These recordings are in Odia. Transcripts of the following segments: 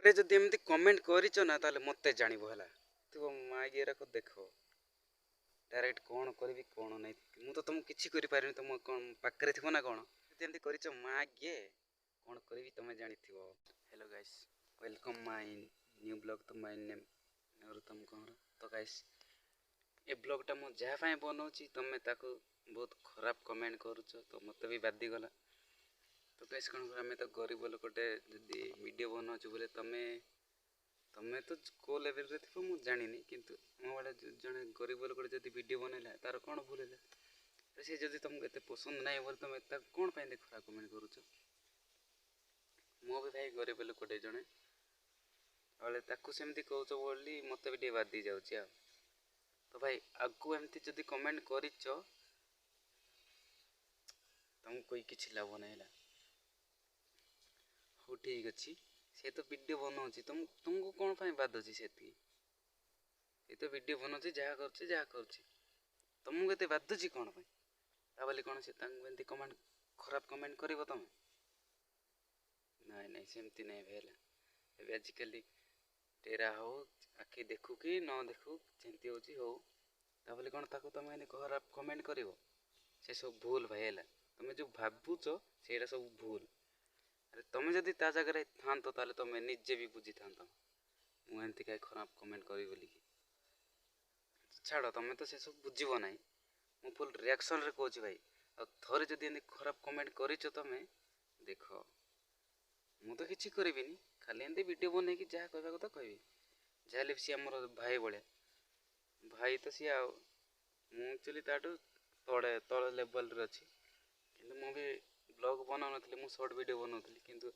ଥରେ ଯଦି ଏମିତି କମେଣ୍ଟ କରିଛ ନା, ତାହେଲେ ମୋତେ ଜାଣିବ ହେଲା। ଥିବ ମାଗିଏରାକ ଦେଖ, ଡାଇରେକ୍ଟ କ'ଣ କରିବି କ'ଣ ନାହିଁ। ମୁଁ ତ ତୁମକୁ କିଛି କରିପାରିବିନି। ତୁମ କ'ଣ ପାଖରେ ଥିବ ନା କ'ଣ? ଯଦି ଏମିତି କରିଛ ମାଗିଏ, କ'ଣ କରିବି ତୁମେ ଜାଣିଥିବ। Hello guys, welcome my new vlog। ତ ମାଇ ନେମ୍ ନରୋତ୍ତମ କହଁର। ତ ଗାଇସ୍, ଏ ବ୍ଲଗ୍ଟା ମୁଁ ଯାହା ପାଇଁ ବନଉଛି, ତୁମେ ତାକୁ ବହୁତ ଖରାପ କମେଣ୍ଟ କରୁଛ, ତ ମୋତେ ବି ବାଧିଗଲା। ତ ଗାଇସ୍, କ'ଣ ଆମେ ତ ଗରିବ ଲୋକଟେ, ଯଦି ଭିଡ଼ିଓ ବନାଉଛୁ ବୋଲେ ତମେ ତ କେଉଁ ଲେଭେଲରେ ଥିବ ମୁଁ ଜାଣିନି, କିନ୍ତୁ ମୋ ଭଳିଆ ଜଣେ ଗରିବ ଲୋକଟେ ଯଦି ଭିଡ଼ିଓ ବନେଇଲା, ତାର କ'ଣ ଭୁଲ ହେଲା? ସେ ଯଦି ତୁମକୁ ଏତେ ପସନ୍ଦ ନାହିଁ ବୋଲେ ତୁମେ ତାକୁ କ'ଣ ପାଇଁ ଏତେ ଖରାପ କମେଣ୍ଟ କରୁଛ? ମୁଁ ବି ଭାଇ ଗରିବ ଲୋକଟେ ଜଣେ। ବୋଲେ ତାକୁ ସେମିତି କହୁଛ ବୋଲି ମୋତେ ବି ଟିକେ ବାଧି ଯାଉଛି ଆଉ। ତ ଭାଇ, ଆଗକୁ ଏମିତି ଯଦି କମେଣ୍ଟ କରିଛ, ତମକୁ କହି କିଛି ଲାଭ ନାହିଁ ହେଲା। ହଉ, ଠିକ୍ ଅଛି, ସେ ତ ଭିଡ଼ିଓ ବନାଉଛି, ତୁମକୁ କ'ଣ ପାଇଁ ବାଧୁଛି ସେତିକି? ଏ ତ ଭିଡ଼ିଓ ବନାଉଛି, ଯାହା କରୁଛି ଯାହା କରୁଛି, ତୁମକୁ ଏତେ ବାଧୁଛି କ'ଣ ପାଇଁ? ତା ବୋଲି କ'ଣ ସେ ତାଙ୍କୁ ଏମିତି କମେଣ୍ଟ, ଖରାପ କମେଣ୍ଟ କରିବ ତମେ? ନାଇଁ ନାଇଁ, ସେମିତି ନାଇଁ ଭାଇ, ହେଲା। ଏବେ ଆଜିକାଲି ଟେରା ହଉ, ଆଖି ଦେଖୁ କି ନ ଦେଖୁ, ଯେମିତି ହେଉଛି ହଉ, ତା ବୋଲି କ'ଣ ତାକୁ ତମେ ଏମିତି ଖରାପ କମେଣ୍ଟ କରିବ? ସେ ସବୁ ଭୁଲ ଭାଇ, ହେଲା। ତମେ ଯେଉଁ ଭାବୁଛ ସେଇଟା ସବୁ ଭୁଲ। ଆରେ, ତମେ ଯଦି ତା ଜାଗାରେ ଥାନ୍ତ, ତାହେଲେ ତମେ ନିଜେ ବି ବୁଝିଥାନ୍ତ ମୁଁ ଏମିତି କାହିଁ ଖରାପ କମେଣ୍ଟ କରିବି ବୋଲିକି। ଛାଡ଼, ତମେ ତ ସେସବୁ ବୁଝିବ ନାହିଁ। ମୁଁ ଫୁଲ୍ ରିଆକ୍ସନ୍ରେ କହୁଛି ଭାଇ, ଆଉ ଥରେ ଯଦି ଏମିତି ଖରାପ କମେଣ୍ଟ କରିଛ ତମେ, ଦେଖ, ମୁଁ ତ କିଛି କରିବିନି। ଖାଲି ଏମିତି ଭିଡ଼ିଓ ବନେଇକି ଯାହା କହିବା କଥା କହିବି। ଯାହାହେଲେ ବି ସିଏ ଆମର ଭାଇ ଭଳିଆ, ଭାଇ ତ ସିଏ। ଆଉ ମୁଁ ଆକ୍ଚୁଆଲି ତାଠୁ ତଳେ ତଳ ଲେବଲ୍ରେ ଅଛି, କିନ୍ତୁ ମୁଁ ବି ବ୍ଲଗ୍ ବନାଉନଥିଲି, ମୁଁ ସର୍ଟ ଭିଡ଼ିଓ ବନାଉଥିଲି। କିନ୍ତୁ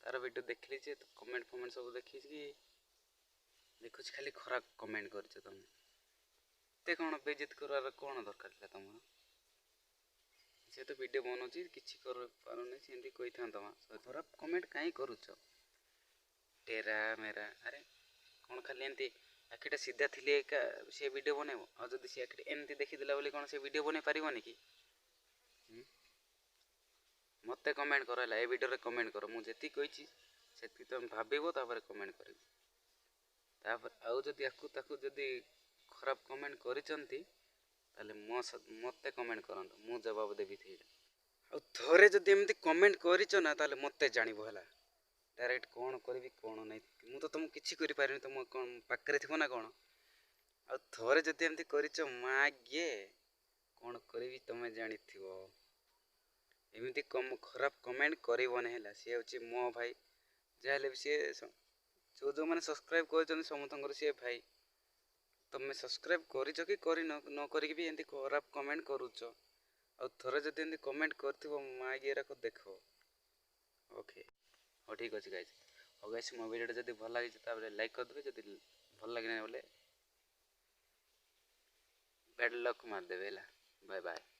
ତାର ଭିଡ଼ିଓ ଦେଖିଲି ଯେ କମେଣ୍ଟ ଫମେଣ୍ଟ ସବୁ ଦେଖିକି ଦେଖୁଛି, ଖାଲି ଖରାପ କମେଣ୍ଟ କରିଛ ତମେ। ଏତେ କ'ଣ ବେଜିତ କରିବାର କ'ଣ ଦରକାର ଥିଲା ତମର? ସେ ତ ଭିଡ଼ିଓ ବନାଉଛି, କିଛି କରିପାରୁନି, ସେମିତି କହିଥାନ୍ତ ମା। ଖରାପ କମେଣ୍ଟ କାହିଁ କରୁଛ? ଟେରା ମେରା, ଆରେ କ'ଣ ଖାଲି ଏମିତି ଆଖିଟା ସିଧା ଥିଲେ ଏକା ସେ ଭିଡ଼ିଓ ବନେଇବ? ଆଉ ଯଦି ସେ ଆଖିଟା ଏମିତି ଦେଖିଦେଲା ବୋଲି କ'ଣ ସେ ଭିଡ଼ିଓ ବନେଇ ପାରିବନି କି? ମୋତେ କମେଣ୍ଟ କର, ହେଲା। ଏ ଭିଡ଼ିଓରେ କମେଣ୍ଟ କର। ମୁଁ ଯେତିକି କହିଛି ସେତିକି ତୁମେ ଭାବିବ, ତାପରେ କମେଣ୍ଟ କରିବ। ତାପରେ ଆଉ ଯଦି ଆକୁ ତାକୁ ଯଦି ଖରାପ କମେଣ୍ଟ କରିଛନ୍ତି, ତାହେଲେ ମୋ ମୋତେ କମେଣ୍ଟ କରନ୍ତୁ, ମୁଁ ଜବାବ ଦେବି ସେଇଟା। ଆଉ ଥରେ ଯଦି ଏମିତି କମେଣ୍ଟ କରିଛ ନା, ତାହେଲେ ମୋତେ ଜାଣିବ ହେଲା। ଡାଇରେକ୍ଟ କ'ଣ କରିବି କ'ଣ ନାହିଁ। ମୁଁ ତ ତୁମକୁ କିଛି କରିପାରିବିନି। ତୁମ କ'ଣ ପାଖରେ ଥିବ ନା କ'ଣ? ଆଉ ଥରେ ଯଦି ଏମିତି କରିଛ ମାଗିଏ, କ'ଣ କରିବି ତୁମେ ଜାଣିଥିବ। ଏମିତି କମ ଖରାପ କମେଣ୍ଟ କରିବନି, ହେଲା। ସିଏ ହେଉଛି ମୋ ଭାଇ। ଯାହାହେଲେ ବି ସିଏ ଯେଉଁ ଯେଉଁମାନେ ସବସ୍କ୍ରାଇବ୍ କରିଛନ୍ତି, ସମସ୍ତଙ୍କର ସିଏ ଭାଇ। ତୁମେ ସବସ୍କ୍ରାଇବ୍ କରିଛ କି କରିନ, ନ କରିକି ବି ଏମିତି ଖରାପ କମେଣ୍ଟ କରୁଛ। ଆଉ ଥରେ ଯଦି ଏମିତି କମେଣ୍ଟ କରିଥିବ ମାଗିଏରାକ ଦେଖ। ଓକେ, ହଉ, ଠିକ୍ ଅଛି ଗାଇଜ୍। ହଉ ଗାଇସ୍, ମୋ ଭିଡ଼ିଓଟା ଯଦି ଭଲ ଲାଗିଛି, ତାପରେ ଲାଇକ୍ କରିଦେବେ। ଯଦି ଭଲ ଲାଗିନାହିଁ ବୋଲେ ବ୍ୟାଡ଼ ଲକ୍ ମାରିଦେବେ, ହେଲା। Bye bye.